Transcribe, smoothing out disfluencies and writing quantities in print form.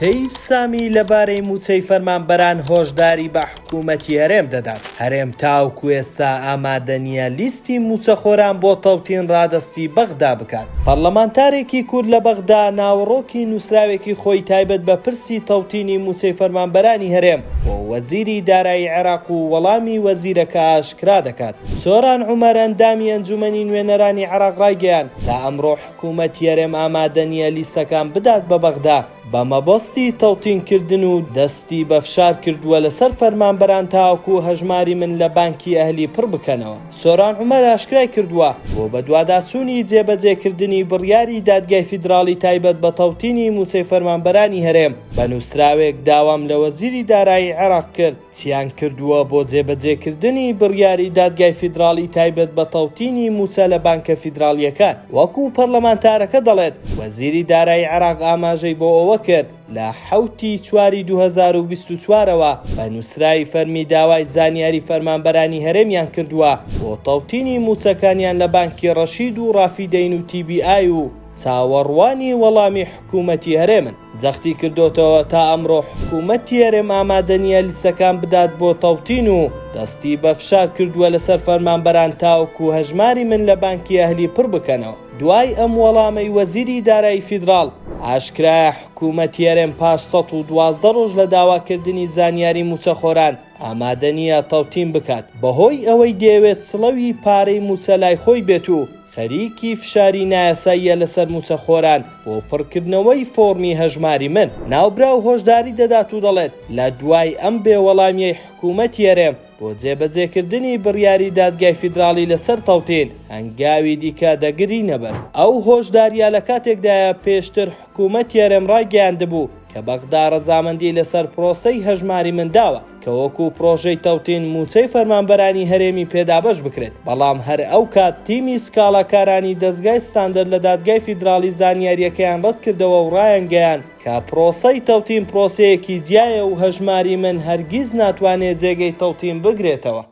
تەیف سامی لەبارەی مووچەی فەرمانبەران هۆشداری بە حکوومەتی هەرێم دەدات، هەرێم تاوەکو ئێستا ئامادە نییە لیستی مووچەخۆران بۆ تەوتین ڕادەستی بەغدا بکات. پەرلەمانتارێکی کورد لە بەغدا ناوەڕۆکی نووسراوێکی خۆی تایبەت بە پرسی تەوتینی مووچەی فەرمانبەرانی هەرێم بۆ وەزیری دارایی عێراق و وەڵامی وەزیرەکە ئاشکرا دەکات. سۆران عومەر ئەندامی ئەنجوومەنی نوێنەرانی عێراق ڕایگەیاند، تا ئەمڕۆ حکوومەتی هەرێم ئامادە نییە لیستەکان بدات بە بەغدا بە مەبەستی تەوتین کردن و دەستی بە فشار کردووە لەسەر فەرمانبەران تاوەکو هەژماری من لە بانکی ئەهلی پڕ بکەنەوە. سۆران عومەر ئاشکرای کردووە، بۆ بەدواداچوونی جێبەجێکردنی بڕیاری دادگای فیدراڵی تایبەت بە تەوتینی مووچەی فەرمانبەرانی هەرێم، بە نووسراوێک داوام لە وەزیری دارایی عێراق کرد، چیان کردووە بۆ جێبەجێکردنی بڕیاری دادگای فیدراڵی تایبەت بە تەوتینی مووچە لە بانکە فیدراڵییەکان. وەکو پەرلەمانتارەکە دەڵێت، وەزیری دارایی عێراق ئاماژەی بۆ ئەوە کرد، لە حەوت ی چواری 2024 ەوە بە نووسراوی فەرمی داوای زانیاری فەرمانبەرانی هەرێمیان کردووە بۆ تەوتینی مووچەکانیان لە بانکی ڕەشید و ڕافیدەین و تی بی ئای و چاوەڕوانی وەڵامی حکوومەتی هەرێمن. جەختی کردۆتەوە تا ئەمڕۆ حکوومەتی هەرێم ئامادە نییە لیستەکان بدات بۆ تەوتین و دەستی بە فشار کردووە لەسەر فەرمانبەران تاوەکو هەژماری من لە بانکی ئەهلی پڕ بکەنەوە. دوای ئەم وەڵامەی وەزیری دارایی فیدراڵ، ئاشکرایە حکوومەتی هەرێم پاش 112 ڕۆژ لە داواکردنی زانیاری مووچەخۆران ئامادە نییە تەوتین بکات بەهۆی ئەوەی دەیەوێت سڵەوی پارەی مووچە لای خۆی بێت و خەریکی فشاری نایاساییە لەسەر مووچەخۆران بۆ پڕکردنەوەی فۆڕمی هەژماری من. ناوبراو هۆشداری دەدات و دەڵێت، لە دوای ئەم بێ وەڵامیەی حکوومەتی هەرێم بۆ جێبەجێکردنی بڕیاری دادگای فیدراڵی لەسەر تەوتین، هەنگاوی دیکە دەگرینەبەر. ئەو هۆشدارییە لە کاتێکدایە پێشتر حکوومەتی هەرێم ڕایگەیاندبوو کە بەغدا ڕەزامەندی لەسەر پرۆسەی هەژماری من داوە کە وەکو پرۆژەی تەوتین مووچەی فەرمانبەرانی هەرێمی پێ دابەش بکرێت، بەڵام هەر ئەو کات تیمی سکاڵاکارانی دەزگای ستاندەر لە دادگای فیدراڵی زانیارییەکەیان ڕەتکردەوە و ڕایانگەیاند کە پرۆسەی تەوتین پرۆسەیەکی جیایە و هەژماری من هەرگیز ناتوانێت جێگەی تەوتین بگرێتەوە.